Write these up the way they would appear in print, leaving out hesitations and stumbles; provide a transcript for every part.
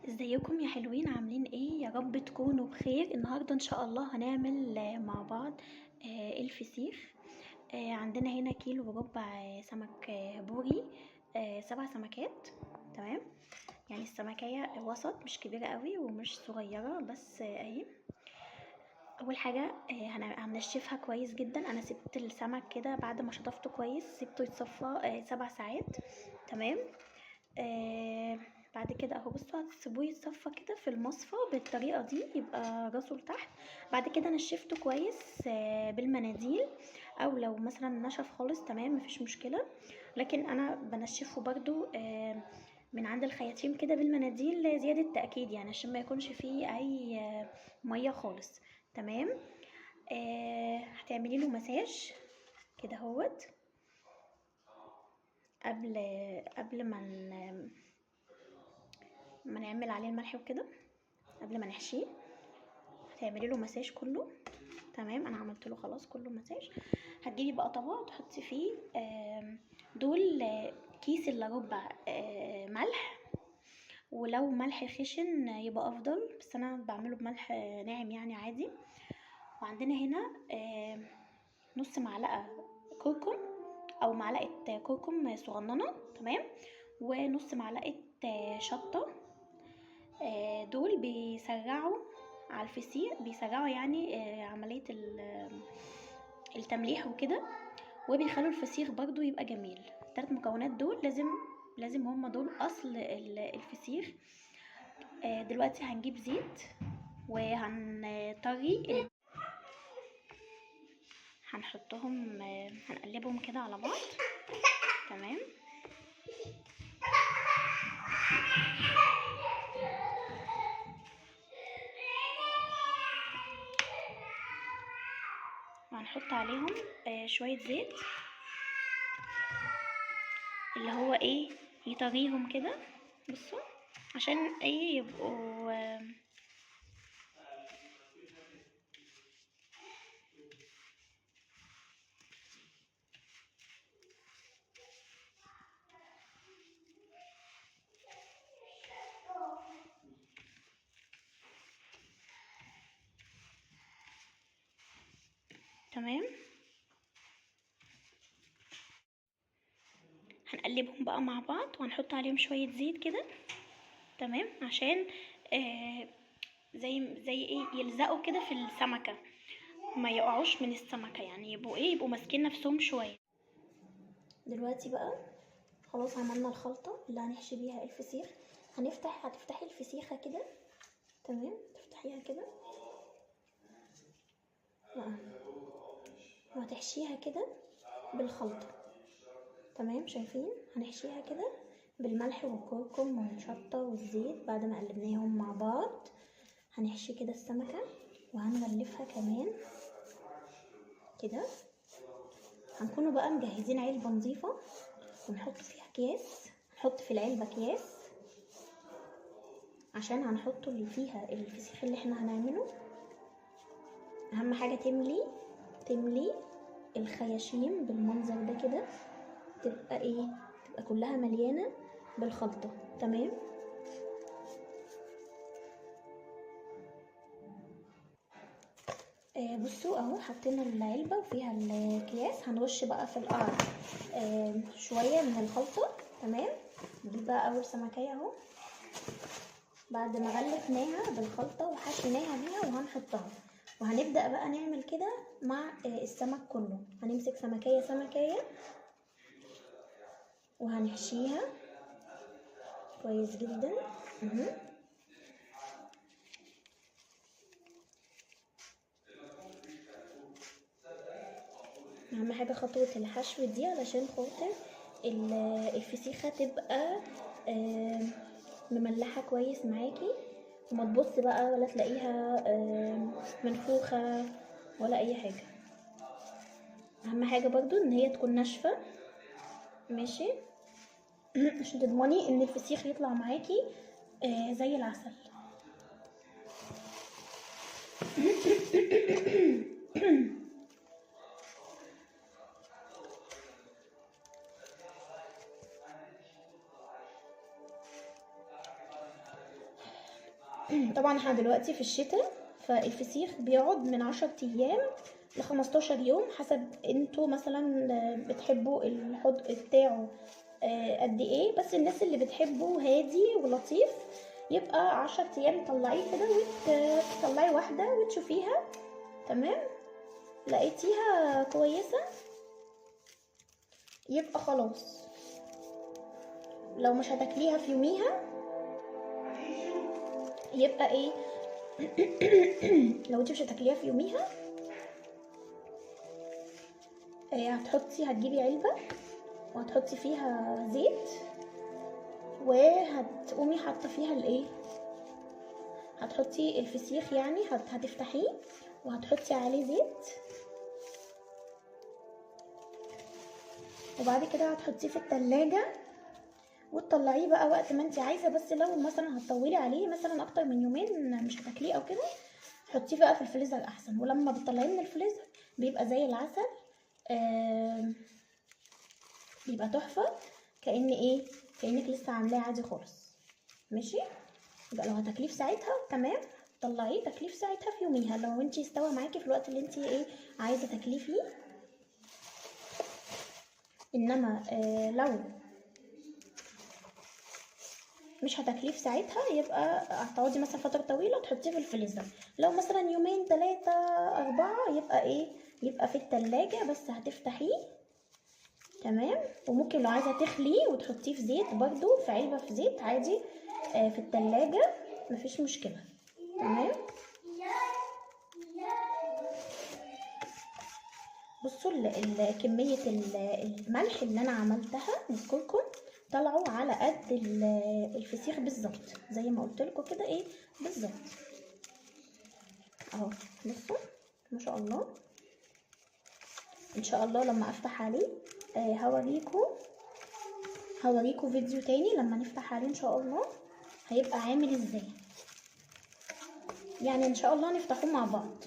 ازيكم يا حلوين؟ عاملين ايه؟ يا رب تكونوا بخير. النهارده ان شاء الله هنعمل مع بعض الفسيخ. عندنا هنا كيلو وربع سمك بوري، 7 سمكات. تمام، يعني السمكية وسط، مش كبيرة قوي ومش صغيرة، بس اهي. اول حاجة هنشفها كويس جدا. انا سبت السمك كده بعد ما شطفته كويس، سبته يتصفى 7 ساعات. تمام. بعد كده اهو بصوا، هتسيبوه يتصفى كده في المصفى بالطريقة دي، يبقى راسه لتحت. بعد كده نشفته كويس بالمناديل، او لو مثلا نشف خالص تمام مفيش مشكلة، لكن انا بنشفه برضو من عند الخياطين كده بالمناديل زيادة تاكيد، يعني عشان ما يكونش فيه اي مية خالص. تمام. هتعملي له مساج كده اهوت قبل ما نعمل عليه الملح وكده، قبل ما نحشيه هتعملي له مساج كله. تمام، انا عملت له خلاص كله مساج. هتجيبي بقى طبق تحطي فيه دول كيس الا ربع ملح، ولو ملح خشن يبقى افضل، بس انا بعمله بملح ناعم يعني عادي. وعندنا هنا نص معلقه كركم او معلقه كركم صغننه. تمام، ونص معلقه شطه. دول بيسرعوا على الفسيخ، بيسرعوا يعني عملية التمليح وكده، وبيخلوا الفسيخ برضو يبقى جميل. الثلاث مكونات دول لازم هم دول اصل الفسيخ. دلوقتي هنجيب زيت وهنطري، هنحطهم، هنقلبهم كده على بعض. تمام. وهنحط عليهم شوية زيت اللي هو ايه يطريهم كده، بصوا عشان ايه يبقوا تمام. هنقلبهم بقى مع بعض وهنحط عليهم شوية زيت كده. تمام، عشان زي ايه يلزقوا كده في السمكة، ما يقعوش من السمكة، يعني يبقوا ايه، يبقوا ماسكين نفسهم شوية. دلوقتي بقى خلاص عملنا الخلطة اللي هنحشي بيها الفسيخ. هتفتحي الفسيخة كده. تمام، تفتحيها كده وهتحشيها كده بالخلطة. تمام، شايفين؟ هنحشيها كده بالملح والكركم والشطة والزيت بعد ما قلبناهم مع بعض. هنحشي كده السمكة وهنغلفها كمان كده. هنكونوا بقى مجهزين علبة نظيفة ونحط فيها اكياس، نحط في العلبة اكياس عشان هنحط اللي فيها الفسيخ اللي احنا هنعمله. اهم حاجة تملي الخياشيم بالمنظر ده كده، تبقى ايه، تبقى كلها مليانة بالخلطه. تمام. بصوا اهو حطينا العلبة وفيها الاكياس. هنرش بقى في القعر شوية من الخلطة. تمام، نجيب بقى اول سمكيه اهو بعد ما غلفناها بالخلطه وحشيناها بيها، وهنحطها. وهنبدأ بقى نعمل كده مع السمك كله. هنمسك سمكية سمكية وهنحشيها كويس جدا. اهم حاجة خطوة الحشو دي علشان خاطر الفسيخة تبقى مملحة كويس معاكي، وما تبص بقى ولا تلاقيها منفوخة ولا اي حاجة. اهم حاجة برضو ان هي تكون ناشفة، ماشي، عشان تضمني ان الفسيخ يطلع معاكي زي العسل. طبعا احنا دلوقتي في الشتاء، فالفسيخ بيقعد من 10 ايام ل 15 يوم، حسب انتوا مثلا بتحبوا الحدق بتاعه قد ايه. بس الناس اللي بتحبه هادي ولطيف يبقى 10 ايام طلعيه كده وتطلعي واحدة وتشوفيها تمام، لقيتيها كويسة يبقى خلاص. لو مش هتاكليها في يوميها يبقى ايه لو انت مش هتاكليها في يوميها هتحطي، هتجيبي علبة وهتحطي فيها زيت، وهتقومي حاطه فيها الايه، هتحطي الفسيخ يعني هتفتحيه وهتحطي عليه زيت، وبعد كده هتحطيه في التلاجة وتطلعيه بقى وقت ما انت عايزه. بس لو مثلا هتطولي عليه مثلا اكتر من يومين مش هتاكليه او كده، حطيه بقى في الفريزر احسن. ولما بتطلعيه من الفريزر بيبقى زي العسل، بيبقى تحفة، كأن ايه، كأنك لسه عاملاه عادي خالص. ماشي، يبقى لو هتاكليه في ساعتها تمام، طلعيه تاكليه في ساعتها في يوميها، لو انت استوى معاكي في الوقت اللي انت ايه عايزه تاكليه فيه. انما لو مش هتاكليه في ساعتها يبقى هتقعدي مثلا فترة طويلة تحطيه في الفريزر. لو مثلا يومين 3 4 يبقى ايه، يبقى في التلاجة بس هتفتحيه تمام. وممكن لو عايزه تخليه وتحطيه في زيت برضو، في علبة في زيت عادي في التلاجة مفيش مشكلة تمام. بصوا كمية الملح اللي انا عملتها نذكركم طلعوا على قد الفسيخ بالظبط، زي ما قلت لكم كده ايه بالظبط اهو. بصوا ما شاء الله، ان شاء الله لما افتح عليه هوريكم فيديو تاني لما نفتح عليه ان شاء الله هيبقى عامل ازاي، يعني ان شاء الله نفتحوه مع بعض.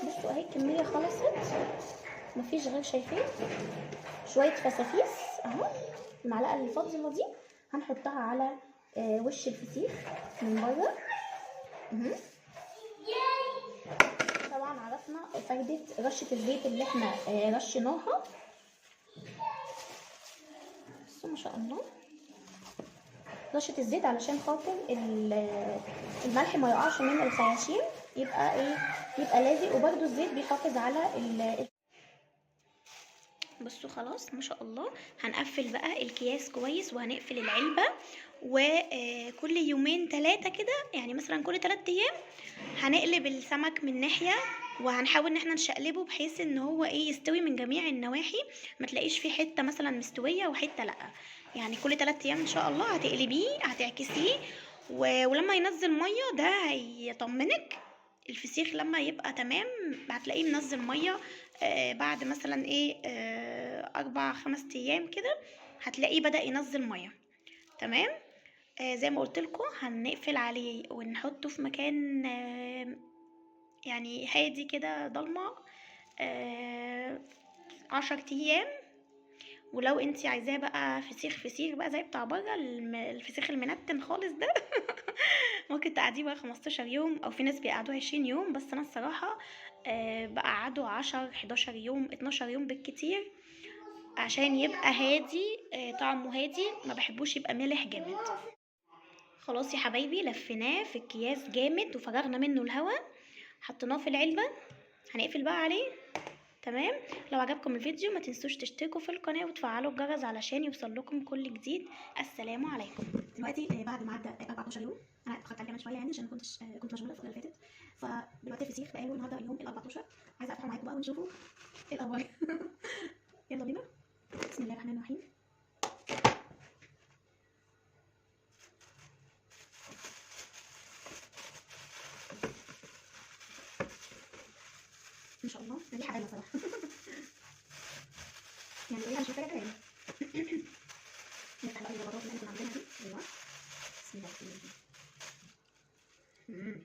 بصوا اهي الكمية خلصت، مفيش غير شايفين شوية فسافيس اهو. المعلقة اللي فاضلة دي هنحطها على وش الفسيخ من بره. طبعا عرفنا فايده رشه الزيت اللي احنا رشيناها. بصوا ما شاء الله رشه الزيت علشان خاطر الملح ما يقعش من الخياشيم، يبقى ايه، يبقى لازق. وبرده الزيت بيحافظ على بصوا خلاص ما شاء الله. هنقفل بقى الكياس كويس وهنقفل العلبة، وكل يومين 3 كده، يعني مثلا كل 3 ايام هنقلب السمك من ناحية، وهنحاول ان احنا نشقلبه بحيث ان هو ايه يستوي من جميع النواحي، ما تلاقيش فيه حتة مثلا مستوية وحتة لا. يعني كل 3 ايام ان شاء الله هتقلبيه هتعكسيه، ولما ينزل مية ده هيطمنك. الفسيخ لما يبقى تمام هتلاقيه منزل مية بعد مثلا ايه 4 5 ايام كده هتلاقيه بدأ ينزل مية تمام. زي ما قلت لكم هنقفل عليه ونحطه في مكان يعني هادي كده ضلمة 10 ايام. ولو انتي عايزاه بقى فسيخ فسيخ بقى زي بتاع بره، الفسيخ المنتن خالص ده ممكن تقعديه بقى 15 يوم، او في ناس بيقعدوه 20 يوم، بس انا الصراحة بقعده 10 11 يوم 12 يوم بالكتير عشان يبقى هادي، طعمه هادي، ما بحبوش يبقى مالح جامد. خلاص يا حبايبي لفيناه في الكياس جامد وفرغنا منه الهواء، حطيناه في العلبة، هنقفل بقى عليه تمام. لو عجبكم الفيديو ما تنسوش تشتركوا في القناة وتفعلوا الجرس علشان يوصل لكم كل جديد. السلام عليكم. دلوقتي بعد ما عدى 14 يوم، انا اتاخرت عليه كمان شوية يعني عشان كنت مشغولة الفترة اللي فاتت، فدلوقتي الفسيخ بقاله النهارده اليوم ال 14، عايزه افتحه معاكم بقى ونشوفه ايه الاخبار. يلا بينا، بسم الله الرحمن الرحيم. ما شاء الله دي حاجة صراحة يعني ايه، مش محتاجه كلام. نفتح بقى البطاطس اللي احنا كنا عاملينها دي. ايوه بسم الله الرحمن الرحيم.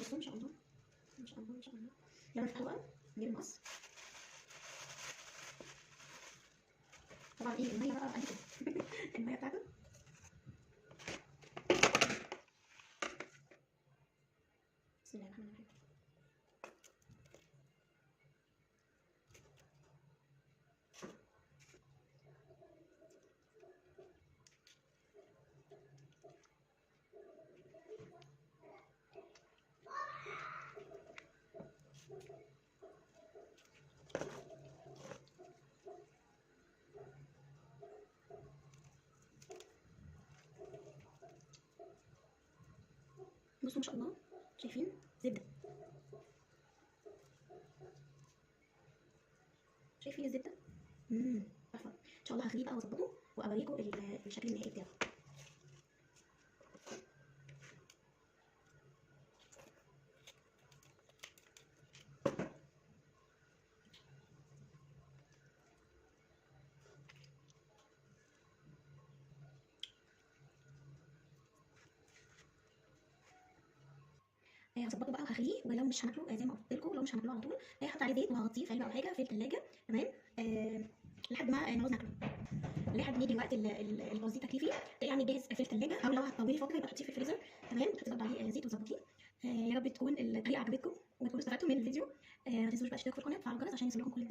بصوا ما شاء الله ما شاء الله ما شاء الله. يلا نفتحه بقى، نجيب المقص. طبعا ايه المية بقى قد كده المية بتاعته. الرحمن الرحيم. بصوا ما شاء الله، شايفين زبدة، شايفين الزبدة؟ تحفة. ان شاء الله هخليه بقى واظبطه واوريكم الشكل النهائي بتاعه. هظبطه بقى وهخليه، ولو مش هناكله زي ما قلت لكم، لو مش هناكله على طول هحط عليه زيت وهغطيه في علبة او حاجة في الثلاجة، تمام؟ لحد ما نعوز ناكله، لحد ما يجي الوقت اللي عاوزين تاكليه فيه، تلاقيه يعني جاهز في الثلاجة، او لو هتطولي فترة يبقى تحطيه في الفريزر، تمام؟ تحطي برضه عليه زيت وتظبطيه. يا رب تكون الطريقة عجبتكم وتكونوا استفدتوا من الفيديو. ما تنسوش بقى تشتركوا في القناة وتفعلوا الجرس عشان يوصلكم كل